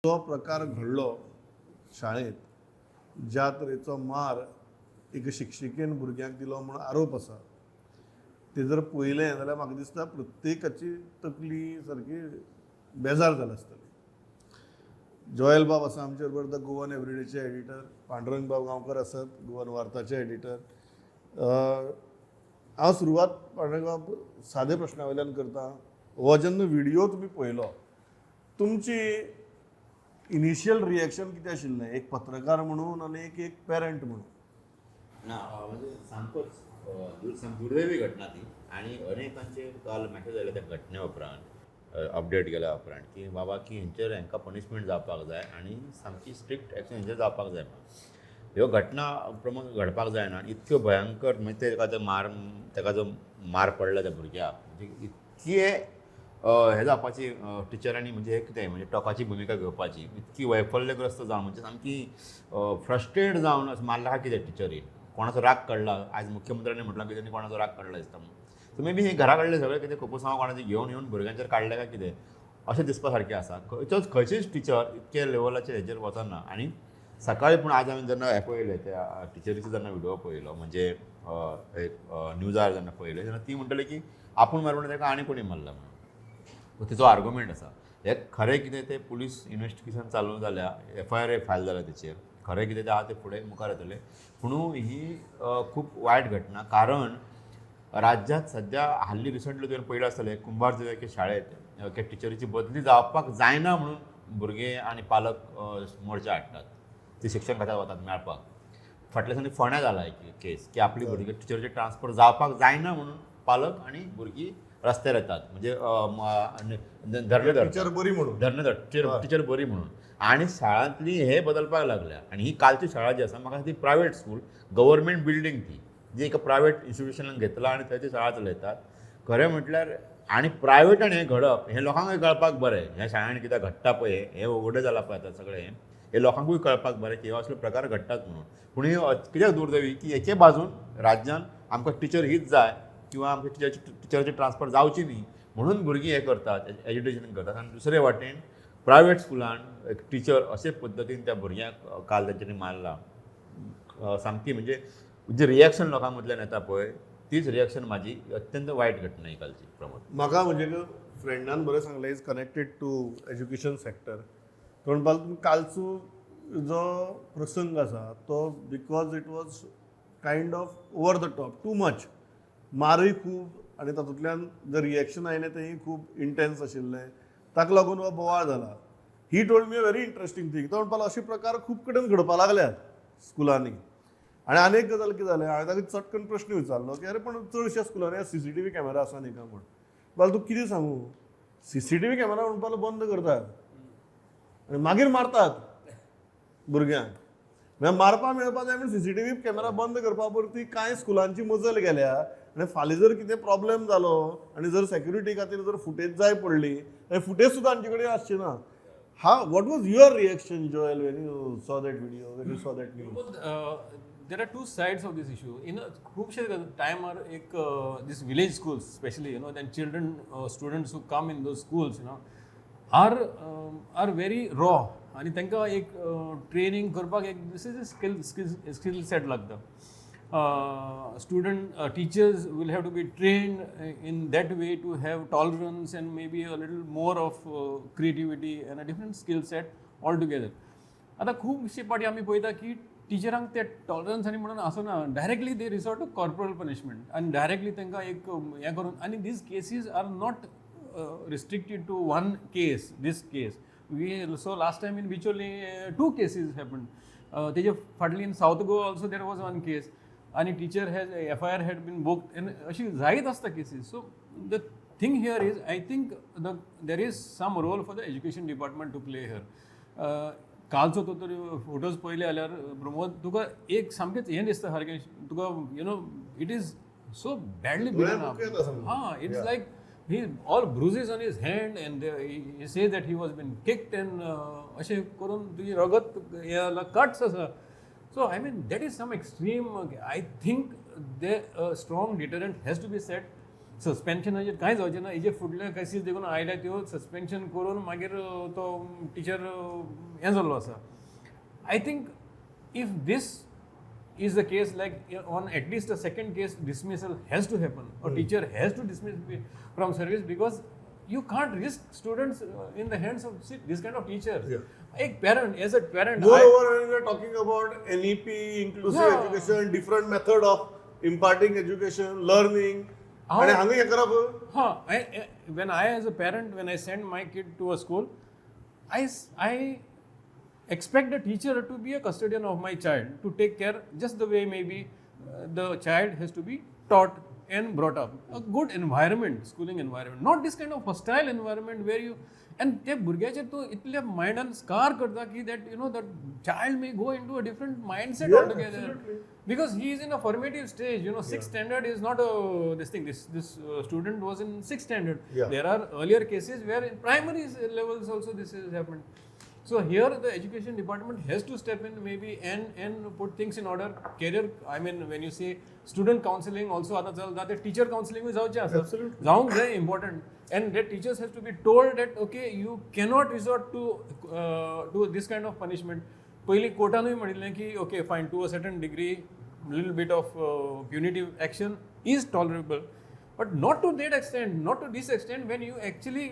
जो प्रकार घडलो शाळेंत, ज्या तरेचो मार एका शिक्षिकेन भुरग्यांक दिलो म्हूण आरोप आसा, ते जर पळयलें जाल्यार म्हाका दिसता प्रत्येकाची तकली सारकी बेजार जाल्या आसतली. जोएल बाब आसा आमचे बरोबर, the Goan एवरीडेचे एडिटर, पांडुरंग बाब गांवकर आसात गोवन वार्ताचे एडिटर. हांव सुरवात पांडुरंग बाब सादे प्रश्ना वयल्यान करता. हो जेन्ना व्हिडियो तुमी पळयलो, तुमची इनिशियल रिएक्शन कितें आशिल्लें, एक पत्रकार म्हणून आनी एक पेरंट म्हणून? ना, म्हणजे सामकोच दुर्दैवी घटना ती. आनी अनेकांचे काल मॅसेज आयले त्या घटने उपरांत, अपडेट गेल्या उपरांत, की बाबा की हेंचेर हेंकां पनिशमेंट जावपाक जाय आनी सामकी स्ट्रिक्ट एक्शन हेंचेर जावपाक जाय म्हणून. ह्यो घटना प्रमाण घडपाक जायना आनी इतक्यो भयंकर, म्हणजे तेका जो मार, तेका जो मार पडला त्या भुरग्याक, म्हणजे इतके हें जावपाची टिचरांनी, म्हणजे हे कितें म्हणजे टोकाची भुमिका घेवपाची, इतकी वैफल्यग्रस्त जावन, म्हणजे सामकी फ्रस्ट्रेट जावन अशें मारला कितें टिचरीन, कोणाचो राग काडला. आयज मुख्यमंत्र्यांनी म्हटलां की तेणी कोणाचो राग काडला दिसता म्हणून. सो मे बी हे घरा कडले सगळें कितें कोपोसांव कोणाचें घेवन येवन भुरग्यांचेर काडलें काय कितें अशें दिसपा सारकें आसा. खंयचोच खंयचीच टिचर इतके लेवलाचेर हेजेर वचना. आनी सकाळी पूण आज आमी जेन्ना हें पळयलें, त्या टिचरीचो जेन्ना व्हिडियो पळयलो, म्हणजे एक न्यूजार जेन्ना पळयलें, तेन्ना ती म्हणटली की आपूण मारपण ताका आनी कोणी मारला म्हणून, तिचो आर्गुमेंट आसा. हें खरें कितें तें पुलीस इन्वेस्टिगेशन चालू जाल्या, एफ I R file जाल्या तेचेर, खरें कितें तें आहा तें फुडें मुखार येतलें. पूण ही खूब वायट घटना, कारण राज्यांत सद्या हाल्ली रिसंटली तुवें पळयलां आसतलें, कुंभार एके शाळेंत एके टिचरीची बदली जावपाक जायना म्हणून भुरगे आनी पालक मोर्चा हाडटात, ती शिक्षण खात्यात वतात मेळपाक. फाटल्या दिसांनी फोंड्या जाला एक केस की आपली भुरगे टिचरीची ट्रान्सफर जावपाक जायना म्हणून पालक आनी भुरगीं रस्त्यार येतात, म्हणजे धरणे धरतात, टिचर बरी म्हणून, धरणे धर टिचर बरी म्हणून. आनी शाळांतली हे बदलपाक लागल्या. आनी ही कालची शाळा जी आसा म्हाका ती प्रायवेट स्कूल, गव्हर्मेंट बिल्डींग ती जी एका प्रायवेट इन्स्टिट्युशनान घेतला आनी थंय ती शाळा चलयतात. खरें म्हटल्यार आनी प्रायवेटान हें घडप हें लोकांकूय कळपाक बरें, ह्या शाळांनी कित्याक घडटा पळय, हें उगडें जालां पळय आतां सगळें, हें लोकांकूय कळपाक बरें की हे असले प्रकार घडटात म्हणून. पूण ही कित्याक दुर्दैवी की एके बाजून राज्यान आमकां टिचर हीच जाय किंवा आमच्या टिचराची ट्रान्सफर जावची न्ही म्हणून भुरगीं हें करतात, एज्युकेशन करतात, आनी दुसरे वाटेन प्रायवेट स्कुलान एक टिचर अशे पद्दतीन त्या भुरग्यांक काल तेंच्यांनी मारला. सामकी म्हणजे जी रिएक्शन लोकां मदल्यान येता पळय तीच रिएक्शन म्हाजी अत्यंत वायट घटना ही कालची. प्रमोद, म्हाका म्हणजे फ्रेंडान बरें सांगलें, is connected to education sector, तो म्हणपाक कालचो जो प्रसंग आसा तो because it was kind of over the top, too much, मारूय खूब आनी तातूंतल्यान जर रिएक्शन आयलें तेंय खूब इंटेन्स आशिल्लें, ताका लागून हो बोवाळ जाला. He told me a very interesting thing. तो म्हणपाक अशे प्रकार खूब कडेन घडपाक लागल्यात स्कुलांनी. आनी आनी एक गजाल कितें जालें, हांवें ताका चटकन प्रश्न विचारलो की अरे पण चडश्या स्कुलांनी सीसीटीव्ही कॅमेरा आसा न्ही काय म्हूण. बाल तूं कितें सांगू, सीसीटीव्ही कॅमेरा म्हणपाक बंद करतात आनी मागीर मारतात भुरग्यांक. म्हळ्यार मारपा मेळपा जाय म्हूण सीसीटीव्ही कॅमेरा बंद करपा पुरती कांय स्कुलांची मजल गेल्या. आनी फाल्यां जर कितें प्रॉब्लेम जालो आनी जर सेक्युरिटी खातीर जर फुटेज जाय पडली जाल्यार फुटेज सुद्दां हांचे कडेन आसची ना. हा, what was your reaction Joel when you saw that video, when you saw that news? There are two sides of this issue. In खुबशे टायमार एक this village schools specially, you know, then children, students who come in those schools, you know, are very raw आनी तांकां एक training करपाक एक this is a skill skill set लागता. Student teachers will have to be trained in that way to have tolerance and maybe a little more of creativity and a different skill set altogether. आतां खुबशे पाटी आमी पळयता की टिचरांक ते tolerance आनी म्हणून आसना, directly they resort to corporal punishment आनी डायरेक्टली तांकां एक हें करून. आनी these cases are not restricted to one case. This case we saw last time in Bicholim, two cases happened. तेजे फाटली in South Goa also there was one case आनी teacher has FIR had been booked and अशी जायत आसता cases. So the thing here is, I think the there is some role for the education department to play here. कालचो तो तरी photos पळयले जाल्यार प्रमोद तुका एक सामकेंच हें दिसता सारकें तुका, you know, it is so badly beaten up. हां, it's like he all bruises on his hand and he say that he was been kicked and अशें करून तुजी रगत हें कट्स आसा. So I mean that is some extreme. I think the strong deterrent has to be set. सस्पेन्शनाचेर कांय जावचें ना. हेजे फुडले केसीस देखून आयल्या त्यो सस्पेन्शन करून मागीर तो टिचर हें जाल्लो आसा. I think if this is the case, like on at least a second case, dismissal has to happen. A teacher has to dismiss from service because you can't risk students in the hands of this kind of teachers. Yeah. A parent, as a parent, moreover, when we are talking about NEP, inclusive education, different method of imparting education, learning, and हांगा हें करप. हां, when I as a parent, when I send my kid to a school, I expect the teacher to be a custodian of my child, to take care just the way maybe the child has to be taught and brought up. A good environment, schooling environment, not this kind of hostile environment where you, and ते भुरग्याचेर तूं इतले मायंडान scar करता की that you know that child may go into a different mindset altogether. Because he is in a formative stage, you know, sixth standard is not a this thing. This student was in sixth standard. Yeah. There are earlier cases where in primary levels also this has happened. So here the education department has to step in maybe and put things in order. Career, I mean, when you say student counseling also आतां चलता, ते teacher counseling जावचें आसा. Absolutely. जावंक जाय important. And that teachers has to be told that okay, you cannot resort to this kind of punishment. पयलीं कोर्टानूय म्हणिल्लें की okay fine, to a certain degree little bit of punitive action is tolerable, but not to that extent, not to this extent when you actually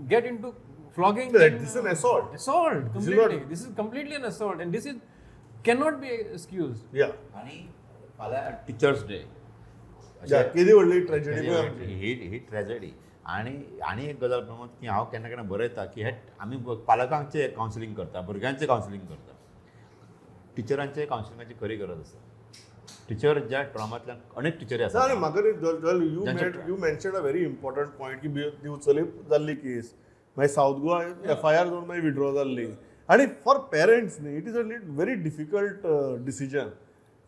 get into flogging. This is an assault. Assault, completely. This is completely an assault, and this is cannot be excused. Yeah. आणि फाल्यां teachers day. केदी व्हडली tragedy ही tragedy. आनी आनी एक गजाल प्रमोद की हांव केन्ना केन्ना बरयता की हे आमी पालकांचें कावन्सिलींग करता, भुरग्यांचें कावन्सिलींग करता, टिचरांचें कावन्सिलिंगाची खरी गरज आसा. टिचर ज्या ट्रॉमांतल्यान अनेक टिचरी आसा. आनी म्हाका you mention a very important point की दिवचले जाल्ली केस, मागीर south Goa F I R जावन मागीर विड्रॉ जाल्ली. आनी फॉर पेरंट्स न्ही, it is a very difficult decision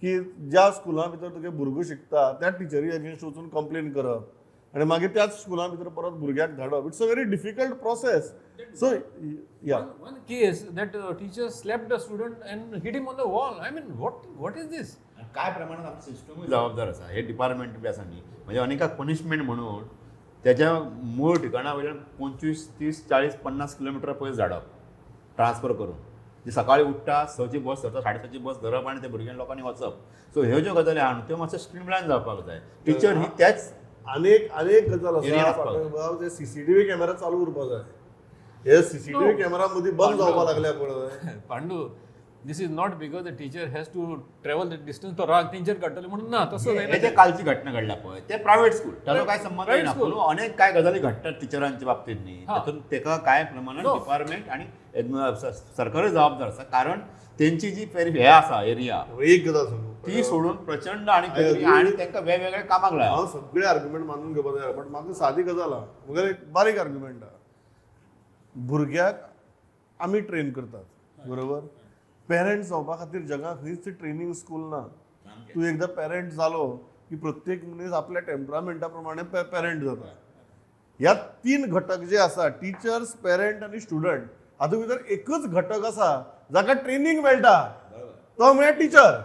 की ज्या स्कुलां भितर तुगे भुरगो शिकता त्या टिचरी अगेन्स्ट वचून कंप्लेन करप आनी मागीर त्याच स्कुलां भितर परत भुरग्याक धाडप. It's a very difficult process. So yeah, one case that teacher slapped a student and hit him on the wall. I mean, what is this? काय प्रमाणात आमची सिस्टमूय जबाबदार आसा, हे डिपार्टमेंट बी आसा न्ही, म्हणजे अनेकाक पनिशमेंट म्हणून त्याच्या मूळ ठिकाणा वयल्यान 25, 30, 40, 50 किलोमिटर पयस धाडप, ट्रान्सफर करून. जी सकाळी उठ्ठा 6ची बस धरता, 6:30ची बस धरप आनी ते भुरग्यां लोकांनी वचप. सो ह्यो ज्यो गजाली आहा न्हू त्यो मातशें स्ट्रीमलायन जावपाक जाय. टिचर ही त्याच अनेक अनेक गजाल आसा. ते सीसीटीव्ही कॅमेरा चालू उरपाक जाय. हे सीसीटीव्ही कॅमेरा मदीं बंद जावपाक लागल्या पळय. Pandu, this is not because the teacher has to travel that distance, तो राग तेंचेर काडटले म्हणून ना, तसो जायना. ते कालची घटना घडल्या पळय ते प्रायव्हेट स्कूल, ताचो काय संबंध ना. पूण अनेक काय गजाली घडटात टिचरांच्या बाबतीत न्ही, तातूंत तेका काय प्रमाणात डिपार्टमेंट आनी सरकारूय जबाबदार आसा, कारण तेंची जी हे आसा एरिया एक गजाल सांगू ती सोडून प्रचंड आनी आनी तांकां वेगवेगळ्या कामाक लाय. हांव सगळे आर्ग्युमेंट मानून घेवपाक जाय, बट म्हाका सादी गजाल आहा, म्हगेलें एक बारीक आर्ग्युमेंट आहा. भुरग्याक आमी ट्रेन करतात, बरोबर? पेरंट्स जावपा खातीर जगांत खंयच ट्रेनिंग स्कूल ना. तूं एकदां पेरंट जालो की प्रत्येक मनीस आपल्या टेम्परामेंटा प्रमाणे पेरंट जाता. ह्या तीन घटक जे आसा, टिचर्स, पेरंट आनी स्टुडंट, हातूंत भितर एकच घटक आसा जाका ट्रेनिंग मेळटा, तो म्हळ्यार टिचर.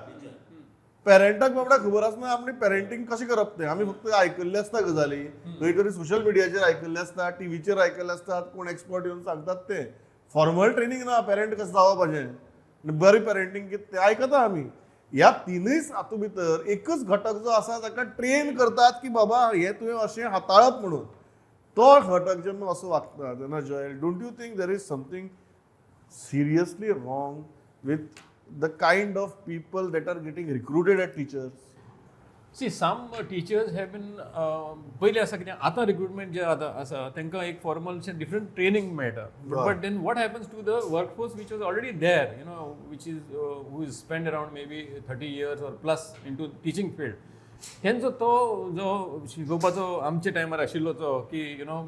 पेरंटाक बाबडा खबर आसना आपणे पेरंटींग कशें करप तें. आमी फक्त आयकल्लें आसता गजाली, खंय तरी सोशल मिडियाचेर आयकल्लें आसता, टिवीचेर आयकल्लें आसतात, कोण एक्सपर्ट येवन सांगतात तें. फॉर्मल ट्रेनिंग ना पेरंट कशें जावपाचें, बरी पेरंटींग कितें तें आयकता आमी. ह्या तिनूय हातूंत भितर एकच घटक जो आसा ताका ट्रेन करतात की बाबा हें तुवें अशें हाताळप म्हणून. तो घटक जेन्ना असो वागता तेन्ना Joel, don't you think there is something seriously wrong with the kind of people that are getting recruited at teachers? See, some teachers have been पयलीं आसा कितें आतां रिक्रुटमेंट जें आतां आसा तांकां एक फॉर्मल डिफरंट ट्रेनिंग मेळटा. But then what happens to the workforce which was already there, you know, which is who is spend around maybe 30 years or plus into teaching field. तेंचो तो जो शिकोवपाचो आमच्या टायमार आशिल्लो तो की you know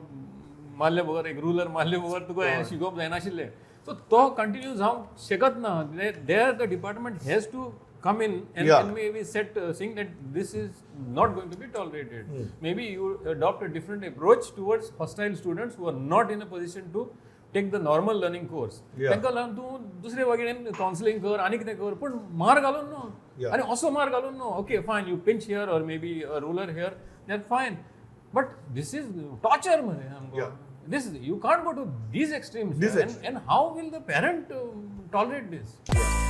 मारले बगर एक रुलर मारले बगर तुका शिकोवप जायनाशिल्लें, सो तो कंटिन्यू जावंक शकत ना. There the department has to come in and, and maybe set saying that this is not going to be tolerated. Maybe you adopt a different approach towards hostile students who are not in a position to take the normal learning course. तांकां लागून तूं दुसरे वागेन counselling कर आनी कितें कर, पूण मार घालून न्हू, आनी असो मार घालून न्हू. Okay fine, you pinch here or maybe a ruler here, that fine. But this is torture मरे सामको. This you can't go to these extremes. These And how will the parent tolerate this?